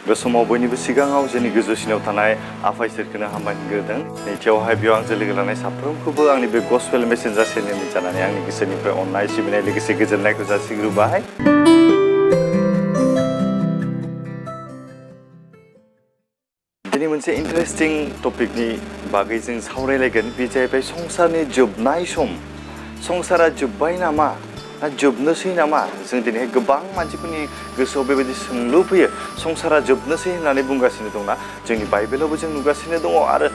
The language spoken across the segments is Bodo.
बे समाव बयनिबो सिगाङाव जोंनि गोजौसिनाव थानाय आफा इसोरखौनो हामबायग्रोदों। नैथियावहाय बेयाव आंजों लोगो लानाय साफ्रोमखौबो आंनि बे गस्पेल मेसेन्जार चेनेलनि जानानै आंनि गोसोनिफ्राय अननाय सिबिनाय लोगोसे गोजोननायखौ जासिग्रोबाय। दिनै मोनसे इन्टारेस्टिं टपिकनि बागै जों सावरायलायगोन। बे जाहैबाय संसारनि जोबनाय सम। संसारा जोब्बाय नामा ना जोबनोसै नामा? जों दिनैहाय गोबां मानसिफोरनि गोसोआव बेबायदि सोंलु फैयो। संसारा जोबनोसै होननानै बुंगासिनो दंना? जोंनि बाइबेलावबो जों नुगासिनो दङ आरो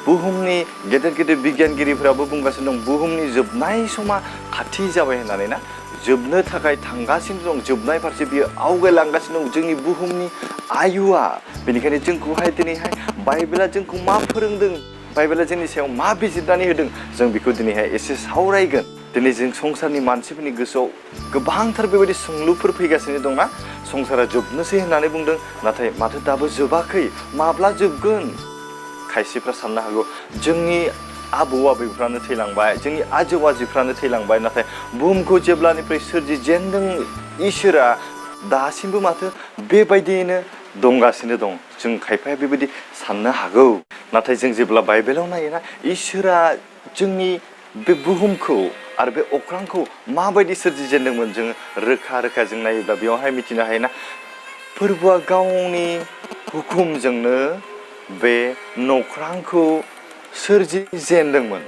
बुहुमनि गेदेर गेदेर बिगियानगिरिफोराबो बुंगासिनो दं बुहुमनि जोबनाय समा खाथि जाबाय होननानै ना। जोबनो थाखाय थांगासिनो दं, जोबनाय फारसे बियो आवगायलांगासिनो दं जोंनि बुहुमनि आयुआ। बेनिखायनो जोंखौहाय दिनैहाय बाइबेला जोंखौ मा फोरोंदों, बाइबेला जोंनि सायाव मा बिजिरनानै होदों, जों बेखौ दिनैहाय एसे सावरायगोन। दिनै जों संसारनि मानसिफोरनि गोसोआव गोबांथार बेबायदि सोंलुफोर फैगासिनो दंना। संसारा जोबनोसै होननानै बुंदों, नाथाय माथो दाबो जोबाखै, माब्ला जोबगोन? खायसेफ्रा साननो हागौ जोंनि आबौ आबैफ्रानो थैलांबाय, जोंनि आजौ आजैफ्रानो थैलांबाय, नाथाय बुहुमखौ जेब्लानिफ्राय सोरजिजेनदों इसोरा दासिमबो माथो बेबायदियैनो दंगासिनो दं। जों खायफाया बेबायदि साननो हागौ। नाथाय जों जेब्ला बाइबेलाव नायोना, इसोरा जोंनि बे बुहुमखौ आरो बे अख्रांखौ माबायदि सोरजिजेनदोंमोन जोङो रोखा रोखा जों नायोब्ला बेयावहाय मिथिनो हायोना। फोरबुआ गावनि हुकुमजोंनो बे नख्रांखौ सोरजिजेनदोंमोन।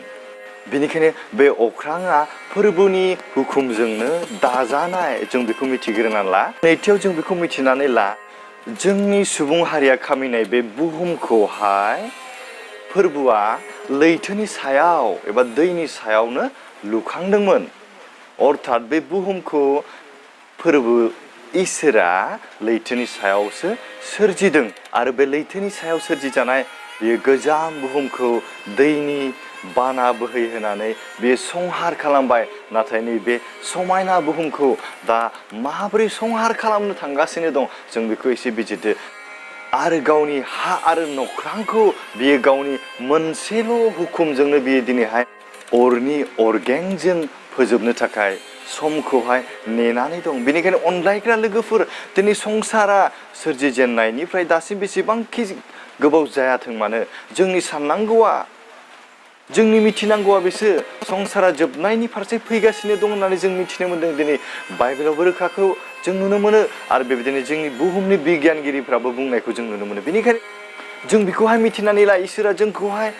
बेनिखायनो बे अख्राङा फोरबुनि हुकुमजोंनो दाजानाय, जों बेखौ मिथिग्रोनानै ला। नैथियाव जों बेखौ मिथिनानै ला, जोंनि सुबुं हारिया खामिनाय बे बुहुमखौहाय फोरबुआ लैथोनि सायाव एबा दैनि सायावनो लुखांदोंमोन। अर्थात बे बुहुमखौ फोरबु इसोरा लैथोनि सायावसो सोरजिदों आरो बे लैथोनि सायाव सोरजिजानाय बेयो गोजाम बुहुमखौ दैनि बाना बोहैहोनानै बे संहार खालामबाय। नाथाय नैबे समायना बुहुमखौ दा माबोरै संहार खालामनो थांगासिनो दं, जों बेखौ एसे बिजिरदो। आरो गावनि हा आरो नख्रांखौ बियो गावनि मोनसेल' हुकुमजोंनो बियो दिनैहाय अरनि अरगेंजों फोजोबनो थाखाय समखौहाय नेनानै दं। बेनिखायनो अनलायग्रा लोगोफोर, दिनै संसारा सोरजिजेननायनिफ्राय दासिम बेसेबांखि गोबाव जायाथों मानो, जोंनि साननांगौआ, जोंनि मिथिनांगौआ बेसो संसारा जोबनायनि फारसे फैगासिनो दं होननानै जों मिथिनो मोन्दों। दिनै बाइबेलावबो रोखाखौ जों नुनो मोनो आरो बेबायदिनो जोंनि बुहुमनि बिगियानगिरिफ्राबो बुंनायखौ जों नुनो मोनो। बेनिखायनो जों बेखौहाय मिथिनानै ला, इसोरा जोंखौहाय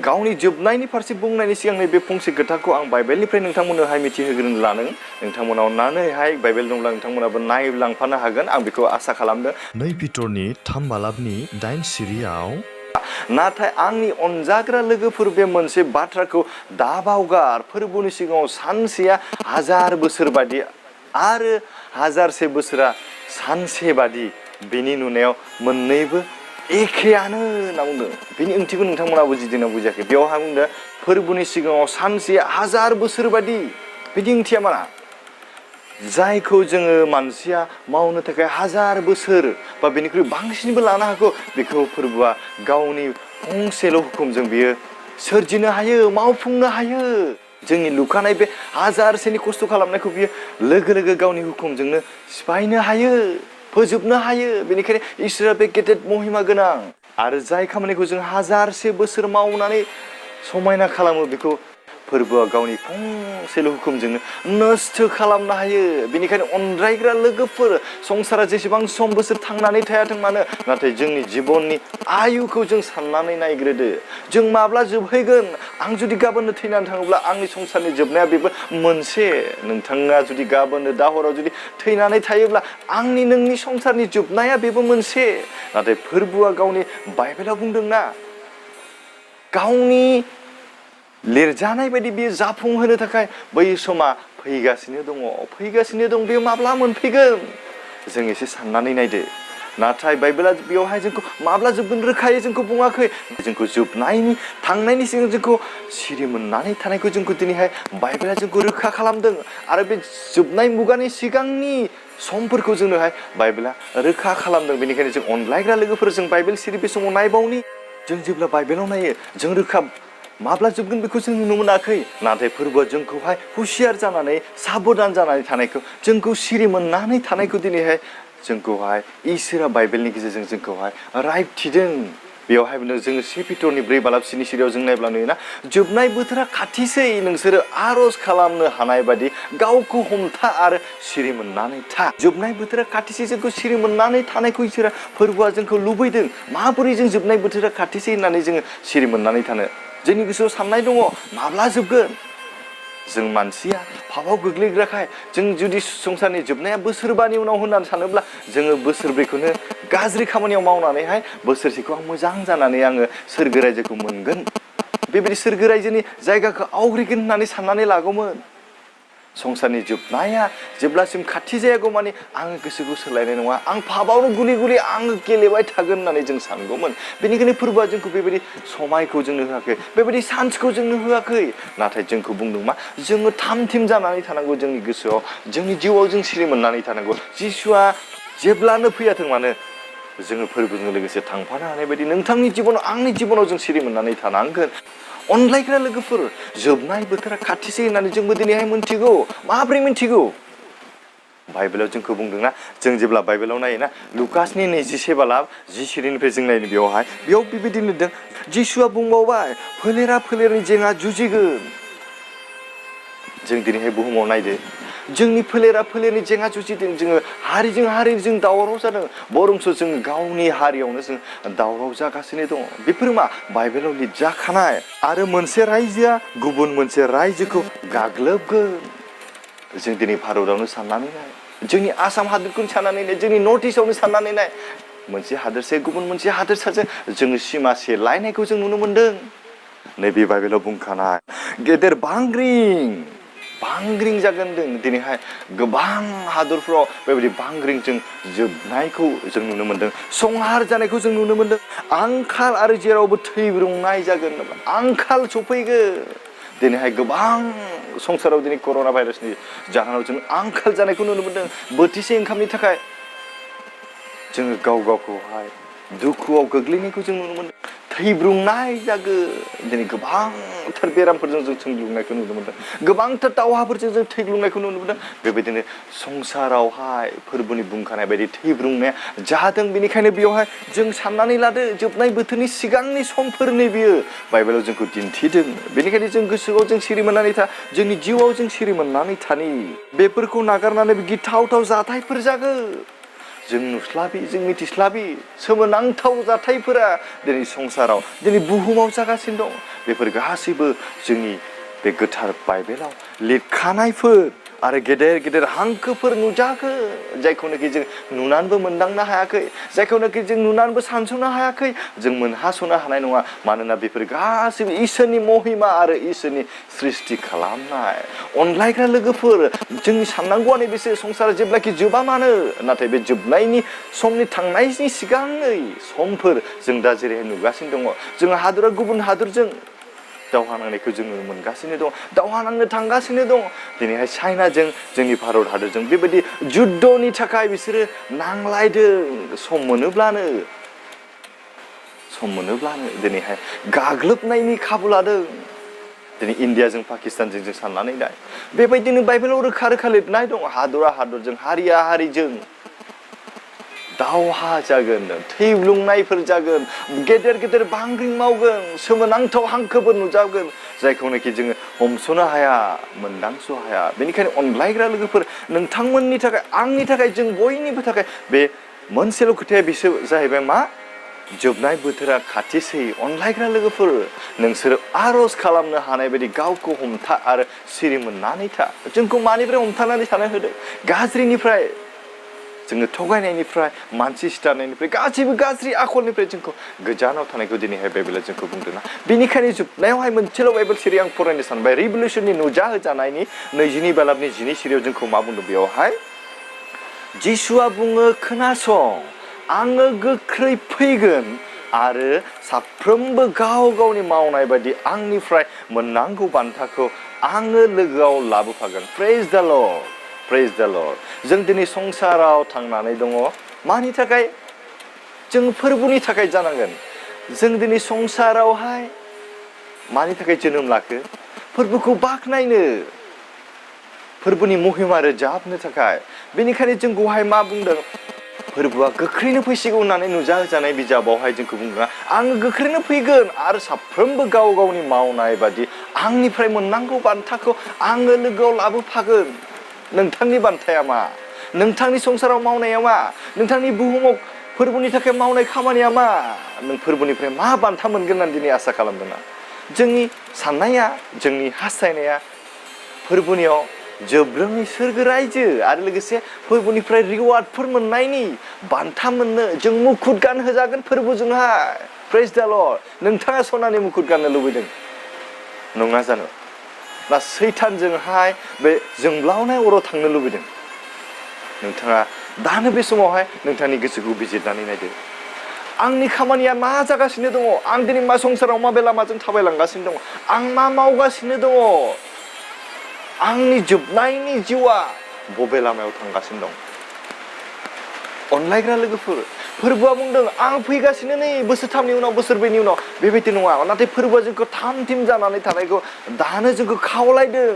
गावनि जोबनायनि फारसे बुंनायनि सिगां नैबे फंसे खोथाखौ आं बाइबेलनिफ्राय नोंथांमोननोहाय मिथिहोग्रोनो लादों। नोंथांमोनाव अननानैहाय बाइबेल दंब्ला नोंथांमोनाबो नायलांफानो हागोन, आं बेखौ आसा खालामदों। 2 पिटरनि 3 बालाबनि 8 सिरियाव, नाथाय आंनि अनजाग्रा लोगोफोर, बे मोनसे बाथ्राखौ दा बावगार, फोरबुनि सिगाङाव सानसेया 1000 बोसोर बादि आरो 1000 बोसोरा सानसे बादि, बेनि नुनायाव मोननैबो एखेयानो होनना बुंदों। बेनि ओंथिखौ नोंथांमोना बुजिदोंना बुजियाखै? बेयावहाय बुंदों फोरबुनि सिगाङाव सानसेया 1000 बोसोर बादि। बिदि ओंथिया मा? जायखौ जोङो मानसिया मावनो थाखाय 1000 बोसोर बा बेनिख्रुइ बांसिनबो लानो हागौ, बेखौ फोरबुआ गावनि फंसेल' हुकुमजों बियो सोरजिनो हायो, मावफुंनो हायो। जोंनि लुखानाय बे 1000 खस्थ' खालामनायखौ बियो लोगो लोगो गावनि हुकुमजोंनो सिफायनो हायो, फोजोबनो हायो। बेनिखायनो इसोरा बे गेदेर महिमा गोनां। आरो जाय खामानिखौ जों 1000 बोसोर मावनानै समायना खालामो, बेखौ फोरबुआ गावनि फंसेल' हुकुमजोंनो नस्थ' खालामनो हायो। बेनिखायनो अनद्रायग्रा लोगोफोर, संसारा जेसेबां सम बोसोर थांनानै थायाथों मानो, नाथाय जोंनि जिबननि आयुखौ जों साननानै नायग्रोदो। जों माब्ला जोबहैगोन? आं जुदि गाबोननो थैनानै थाङोब्ला आंनि संसारनि जोबनाया बेबो मोनसे। नोंथाङा जुदि गाबोननो दा हराव जुदि थैनानै थायोब्ला आंनि नोंनि संसारनि जोबनाया बेबो मोनसे। नाथाय फोरबुआ गावनि बाइबेलाव बुंदोंना, गावनि लिरजानाय बायदि बियो जाफुंहोनो थाखाय बै समा फैगासिनो दङ, फैगासिनो दं। बेयो माब्ला मोनफैगोन? जों एसे साननानै नायदो। नाथाय बाइबेला बेयावहाय जोंखौ माब्ला जोबगोन रोखायै जोंखौ बुङाखै। जोंखौ जोबनायनि थांनायनि सिगां जोंखौ सिरि मोननानै थानायखौ जोंखौ दिनैहाय बाइबेला जोंखौ रोखा खालामदों। आरो बे जोबनाय मुगानि सिगांनि समफोरखौ जोंनोहाय बाइबेला रोखा खालामदों। बेनिखायनो जों अनलायग्रा लोगोफोर, जों बाइबेल सिरि बे समाव नायबावनि। जों जेब्ला बाइबेलाव नायो, जों रोखा माब्ला जोबगोन बेखौ जों नुनो मोनाखै। नाथाय फोरबुआ जोंखौहाय हुसियार जानानै, साबधान जानानै थानायखौ, जोंखौ सिरि मोननानै थानायखौ दिनैहाय जोंखौहाय इसोरा बाइबेलनि गेजेरजों जोंखौहाय रायथिदों बेयावहाय जोङो 1 पिटरनि 4 बालाब 10 सिरियाव जों नायब्ला नुयोना जोबनाय बोथोरा खाथिसै नोंसोरो आर'ज खालामनो हानाय बादि गावखौ हमथा आरो सिरि मोननानै था जोबनाय बोथोरा खाथिसै जोंखौ सिरि मोननानै थानायखौ इसोरा फोरबोआ जोंखौ लुबैदों माबोरै जों जोबनाय बोथोरा खाथिसै होननानै जोङो सिरि मोननानै थानो जोंनि गोसोआव साननाय दङ माब्ला जोबगोन जों मानसिया फाफाव गोग्लैग्राखाय जों जुदि संसारनि जोबनाया बोसोरबानि उनाव होननानै सानोब्ला जोङो बोसोरब्रैखौनो गाज्रि खामानियाव मावनानैहाय बोसोरसेखौ आं मोजां जानानै आङो सोरगो रायजोखौ मोनगोन बेबायदि सोरगो रायजोनि जायगाखौ आवग्रिगोन होननानै साननानै लागौमोन संसारनि जोबनाया जेब्लासिम खाथि जायागौ माने आङो गोसोखौ सोलायनाय नङा आं फाफावनो गुलि गुलि आङो गेलेबाय थागोन होननानै जों सानगौमोन बेनिखायनो फोरबोआ जोंखौ बेबायदि समायखौ जोंनो होआखै बेबायदि सान्सखौ जोंनो होआखै नाथाय जोंखौ बुंदों मा जोङो थामथिम जानानै थानांगौ जोंनि गोसोआव जोंनि जिउआव जों सिरि मोननानै थानांगौ जिसुआ जेब्लानो फैयाथों मानो जोङो फोरबोजों लोगोसे थांफानो हानाय बायदि नोंथांनि जिबनाव आंनि जिबनाव जों सिरि मोननानै थानांगोन अनलायग्रा लोगोफोर जोबनाय बोथोरा खाथिसै होननानै जोंबो दिनैहाय मिन्थिगौ माब्रै मिन्थिगौ बाइबेलाव जोंखौ बुंदोंना जों जेब्ला बाइबेलाव नायोना लुकासनि 27 बालाब 10 सिरिनिफ्राय जों नायनो बेयाव बेबायदि नुदों जिसुआ बुंबावबाय फोलेरा फोलेरनि जेंना जुजिगोन जों दिनैहाय बुहुमाव नायदो जोंनि फोलेरा फोलेरनि जेंना जुजिदों जोङो हारिजों हारि जों दावराव जादों बरंसो जों गावनि हारियावनो जों दावराव जागासिनो दङ बेफोर मा बाइबेलाव लिरजाखानाय आरो मोनसे रायजोआ गुबुन मोनसे रायजोखौ गाग्लोबगोन जों दिनै भारतआवनो साननानै नाय जोंनि आसाम हादोरखौनो साननानै नाय जोंनि नर्थ इस्टआवनो साननानै नाय मोनसे हादोरसाया गुबुन मोनसे हादोरसाजों जोङो सिमा सेलायनायखौ जों नुनो मोन्दों नैबे बाइबेलाव बुंखानाय गेदेर बांग्रिं जागोन दिनैहाय गोबां हादरफ्राव बेबायदि बांग्रिंजों जोबनायखौ जों नुनो मोन्दों संहार जानायखौ जों नुनो मोन्दों आंखाल आरो जेरावबो थैब्रुंनाय जागोन आंखाल सफैगोन दिनैहाय गोबां संसाराव दिनै कर'ना भाइरासनि जाहोनाव जों आंखाल जानायखौ नुनो मोन्दों बोथिसे ओंखामनि थाखाय जोङो गाव गावखौहाय दुखुआव गोग्लैनायखौ जों नुनो मोन्दों थैब्रुंनाय जागोन दिनै गोबांथार बेरामफोरजों जों थैब्रुंनायखौ नुनो मोन्दों गोबांथार दावहाफोरजों जों थैब्रुंनायखौ नुनो मोन्दों बेबायदिनो संसारावहाय फोरबोनि बुंखानाय बायदि थैब्रुंनाया जादों बेनिखायनो बेयावहाय जों साननानै लादो जोबनाय बोथोरनि सिगांनि समफोरनि बियो बाइबेलाव जोंखौ दिन्थिदों बेनिखायनो जों गोसोआव जों सिरि मोननानै था जोंनि जिउआव जों सिरि मोननानै थानि बेफोरखौ नागारनानै गिथावथाव जाथायफोर जागोन जों नुस्लाबि जों मिथिस्लाबि सोमोनांथाव जाथायफोरा दिनै संसाराव दिनै बुहुमाव जागासिनो दं बेफोर गासैबो जोंनि बे गोथार बाइबेलाव लिरखानायफोर आरो गेदेर गेदेर हांखोफोर नुजागोन जायखौनोखि जों नुनानैबो मोनदांनो हायाखै जायखौनोखि जों नुनानैबो सानस'नो हायाखै जों मोनहास'नो हानाय नङा मानोना बेफोर गासैबो इसोरनि महिमा आरो इसोरनि सृष्टि खालामनाय अनलायग्रा लोगोफोर जोंनि साननांगौआ नैबेसो संसारा जेब्लाखि जोबा मानो नाथाय बे जोबनायनि समनि थांनायनि सिगाङै समफोर जों दा जेरैहाय नुगासिनो दङ जोङो हादरा गुबुन हादरजों दावहा नांनायखौ जों नुनो मोनगासिनो दं दावहा नांनो थांगासिनो दं दिनैहाय चाइनाजों जोंनि भारत हादरजों बेबायदि जुद्धनि थाखाय बिसोरो नांलायदों सम मोनोब्लानो दिनैहाय गाग्लोबनायनि खाबु लादों दिनै इन्डियाजों पाकिस्तानजों जों साननानै नाय बेबायदिनो बाइबेलाव रोखा रोखा लिरनाय दं हादरा हादरजों हारिया हारिजों दावहा जागोन थैब्लुंनायफोर जागोन गेदेर गेदेर बांग्रिं मावगोन सोमोनांथाव हांखोफोर नुजागोन जायखौनोखि जोङो हमस'नो हाया मोनदांस' हाया बेनिखायनो अनलायग्रा लोगोफोर नोंथांमोननि थाखाय आंनि थाखाय जों बयनिबो थाखाय बे मोनसेल' खोथाया बिसोर जाहैबाय मा जोबनाय बोथोरा खाथिसै अनलायग्रा लोगोफोर नोंसोरो आर'ज खालामनो हानाय बायदि गावखौ हमथा आरो सिरि मोननानै था जोंखौ मानिफ्राय हमथानानै थानो होदों गाज्रिनिफ्राय जोङो थगायनायनिफ्राय मानसि सिथारनायनिफ्राय गासैबो गाज्रि आखलनिफ्राय जोंखौ गोजानाव थानायखौ दिनैहाय बाइबेला जोंखौ बुंदोंना बेनिखायनो जोबनायावहाय मोनसेल' बाइबेल सिरि आं फरायनो सानबाय रिभलिउसननि नुजाहोजानायनि 22 बालाबनि 12 सिरियाव जोंखौ मा बुंदों बेयावहाय जिसुआ बुङो खोनासं आङो गोख्रै फैगोन आरो साफ्रोमबो गाव गावनि मावनाय बायदि आंनिफ्राय मोननांगौ बान्थाखौ आङो लोगोआव लाबोफागोन प्रेज द लर्ड जों दिनै संसाराव थांनानै दङ मानि थाखाय जों फोरबोनि थाखाय जानांगोन जों दिनै संसारावहाय मानि थाखाय जोनोम लाखो फोरबोखौ बाख्नायनो फोरबोनि महिमा रोजाबनो थाखाय बेनिखायनो जोंखौहाय मा बुंदों फोरबोआ गोख्रैनो फैसिगौ होननानै नुजाहोजानाय बिजाबावहाय जोंखौ बुंदों आं गोख्रैनो फैगोन आरो साफ्रोमबो गाव गावनि मावनाय बादि आंनिफ्राय मोननांगौ बान्थाखौ आङो लोगोआव लाबोफागोन। नोंथांनि बान्थाया मा? नोंथांनि संसाराव मावनाया मा? नोंथांनि बुहुमाव फोरबोनि थाखाय मावनाय खामानिया मा? नों फोरबोनिफ्राय मा बान्था मोनगोन होननानै दिनै आसा खालामदों ना? जोंनि साननाया, जोंनि हास्थायनाया फोरबोनियाव जोबरोङै सोरगो रायजो आरो लोगोसे फोरबोनिफ्राय रिवार्डफोर मोननायनि बान्था मोननो जों मुकुट गानहोजागोन फोरबोजोंहाय। प्रेज द लर्ड। नोंथाङा सनानि मुकुट गाननो लुबैदों नङा जानो? ना सैतानजोंहाय बे जोंब्लावनाय अराव थांनो लुबैदों? नोंथाङा दानो बे समावहाय नोंथांनि गोसोखौ बिजिरनानै नायदो। आंनि खामानिया मा जागासिनो दङ? आं दिनै मा संसाराव माबे लामाजों थाबायलांगासिनो दङ? आं मा मावगासिनो दङ? आंनि जोबनायनि जिउआ बबे लामायाव थांगासिनो दं? अनलायग्रा लोगोफोर, फोरबोआ बुंदों आं फैगासिनो नै बोसोरथामनि उनाव बोसोरब्रैनि उनाव। बेबायदि नङा, नाथाय फोरबोआ जोंखौ थाम थिम जानानै थानायखौ दानो जोंखौ खावलायदों।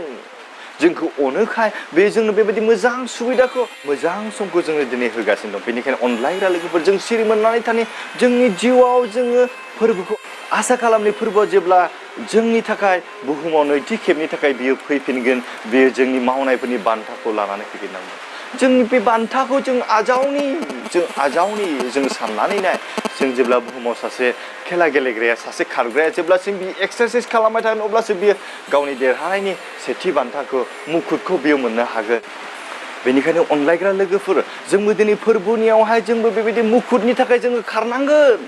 जोंखौ अनोखाय बे जोंनो बेबायदि मोजां सुबिदाखौ, मोजां समखौ जोंनो दिनै होगासिनो दं। बेनिखायनो अनलायग्रा लोगोफोर, जों सिरि मोननानै थानि जोंनि जिउआव जोङो फोरबोखौ आसा खालामनि। फोरबोआ जेब्ला जोंनि थाखाय बुहुमाव नैथि खेबनि थाखाय बियो फैफिनगोन, बियो जोंनि मावनायफोरनि बान्थाखौ लानानै फैफिननांगोन। जोंनि बे बान्थाखौ जों आजावनि, जों साननानै नाय। जों जेब्ला बुहुमाव सासे खेला गेलेग्राया, सासे खारग्राया जेब्लासिम बियो एक्सारसाइस खालामबाय थागोन अब्लासो बियो गावनि देरहानायनि सेथि बान्थाखौ, मुकुटखौ बियो मोननो हागोन। बेनिखायनो अनलायग्रा लोगोफोर, जोंबो दिनै फोरबोनियावहाय जोंबो बेबायदि मुकुटनि थाखाय जोङो खारनांगोन।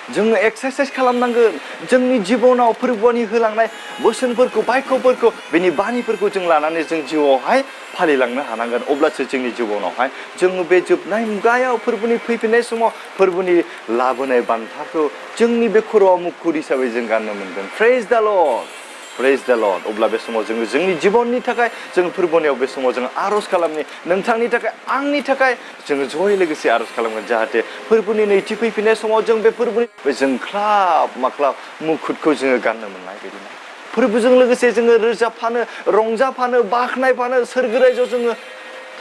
जोङो एक्सारसाइस खालामनांगोन। जोंनि जिबनाव फोरबोनि होलांनाय बोसोनफोरखौ, बायख्यफोरखौ, बेनि बानिफोरखौ जों लानानै जों जिउआवहाय फालिलांनो हानांगोन। अब्लासो जोंनि जिबनावहाय जोङो बे जोबनाय मुगायाव फोरबोनि फैफिननाय समाव फोरबोनि लाबोनाय बान्थाखौ जोंनि बे खर'आव मुकुट हिसाबै जों गाननो मोनगोन। प्रेज द लर्ड, प्रेज द लर्ड। अब्ला बे समाव जोङो जोंनि जिबननि थाखाय जों फोरबोनियाव बे समाव जों आर'ज खालामनि, नोंथांनि थाखाय, आंनि थाखाय जोङो जयै लोगोसे आर'ज खालामगोन। जाहाथे फोरबोनि नैथि फैफिननाय समाव जों बे फोरबोनि बे जोंख्लाब माख्लाब मुकुटखौ जोङो गाननो मोननाय बायदिनो, फोरबोजों लोगोसे जोङो रोजाबफानो, रंजाफानो, बाख्नायफानो, सोरगो रायजोआव जोङो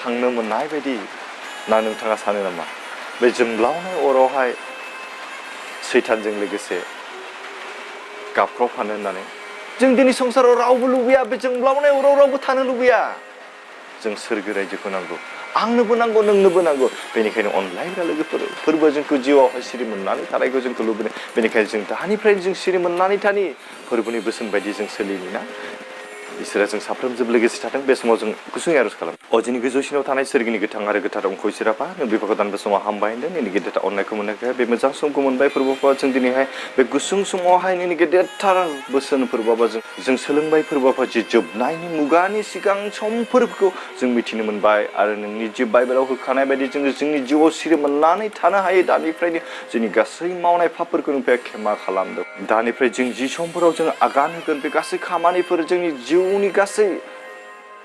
थांनो मोननाय बायदि। ना नोंथाङा सानो नामा बे जोंब्लावनाय अरावहाय सैतानजों लोगोसे गाबख्रावफानो होननानै? जों दिनै संसाराव रावबो लुबैया, बे जोंब्लावनाय अराव रावबो थानो लुबैया। जों सोरगो रायजोखौ नांगौ, आंनोबो नांगौ, नोंनोबो नांगौ। बेनिखायनो अनलायग्रा लोगोफोर, फोरबोआ जोंखौ जिउआवहाय सिरि मोननानै थानायखौ जोंखौ लुबैदों। बेनिखायनो जों दानिफ्रायनो जों सिरि मोननानै थानि, फोरबोनि बोसोन बायदि जों सोलिनि ना? इसोरा जों साफ्रोमजों लोगोसे थाथों। बे समाव जों गुसुङै आर'ज खालाम। अजिनि गोजौसिनाव थानाय सोरगिनि गोथां आरो गोथार अंख इसोराफा, नों बेफोरखौ दान बे समाव हामबाय होनदों। नोंनि गेदेरथार अननायखौ मोननायखाय बे मोजां समखौ मोनबाय। फोरबोफोरा जों दिनैहाय बे गुसुं समावहाय नोंनि गेदेरथार बोसोन फोरबोबा जों सोलोंबाय। फोरबोफोर जि जोबनायनि मुगानि सिगां समफोरखौ जों मिथिनो मोनबाय आरो नोंनि जि बाइबेलाव होखानाय बायदि जोङो जोंनि जिउआव सिरि मोननानै थानो हायो। दानिफ्रायनो जोंनि गासै मावनाय पापफोरखौ नोंथाङा क्षमा खालामदों। दानिफ्राय जों जि समफोराव जों आगान होगोन, बे गासै खामानिफोर, जोंनि जिउनि गासै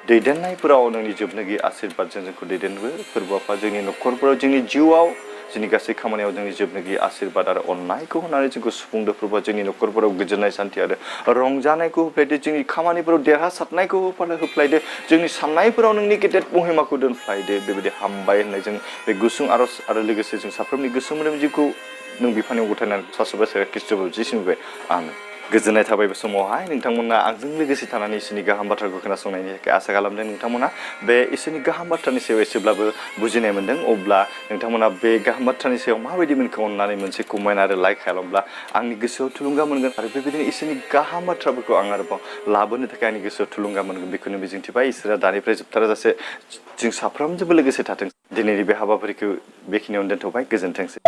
दैदेननायफोराव नोंनि जोबनो गैयै आशीर्बादजों जोंखौ दैदेनबो। फोरबोफा जोंनि न'खरफोराव, जोंनि जिउआव, जोंनि गासै खामानियाव जोंनि जोबनो गैयै आशीर्बाद आरो अननायखौ होनानै जोंखौ सुफुंदो। फोरबोआ जोंनि न'खरफोराव गोजोननाय, सान्थि आरो रंजानायखौ होफ्लायदो। जोंनि खामानिफोराव देरहासारनायखौ होफ्लायदो। जोंनि साननायफोराव नोंनि गेदेर महिमाखौ दोनफ्लायदो। बेबायदि हामबाय होननाय जों बे गुसुं आर'ज आरो लोगोसे जों साफ्रोमनि गोसो मोदोम जिउखौ नों बिफानियाव गथायनानै सासुबाय खृष्टबो जिसिमबाय। आमेन। गोजोननाय थाबाय। बे समावहाय नोंथांमोना आंजों लोगोसे थानानै इसोरनि गाहाम बाथ्राखौ खोनासंनायनि थाखाय आसा खालामदों। नोंथांमोना बे इसोरनि गाहाम बाथ्रानि सायाव एसेब्लाबो बुजिनाय मोनदों। अब्ला नोंथांमोना बे गाहाम बाथ्रानि सायाव माबायदि मोनखो अननानै मोनसे कमेन्ट आरो लाइक खालामब्ला आंनि गोसोआव थुलुंगा मोनगोन आरो बेबायदिनो इसोरनि गाहाम बाथ्राफोरखौ आं आरोबाव लाबोनो थाखाय आंनि गोसोआव थुलुंगा मोनगोन। बेखौनो मिजिंथिबाय। इसोरा दानिफ्राय जोबथाराजासे जों साफ्रोमजोंबो लोगोसे थाथों। दिनैनि बे हाबाफारिखौ बेखिनियावनो दोनथ'बाय। गोजोनथोंसै।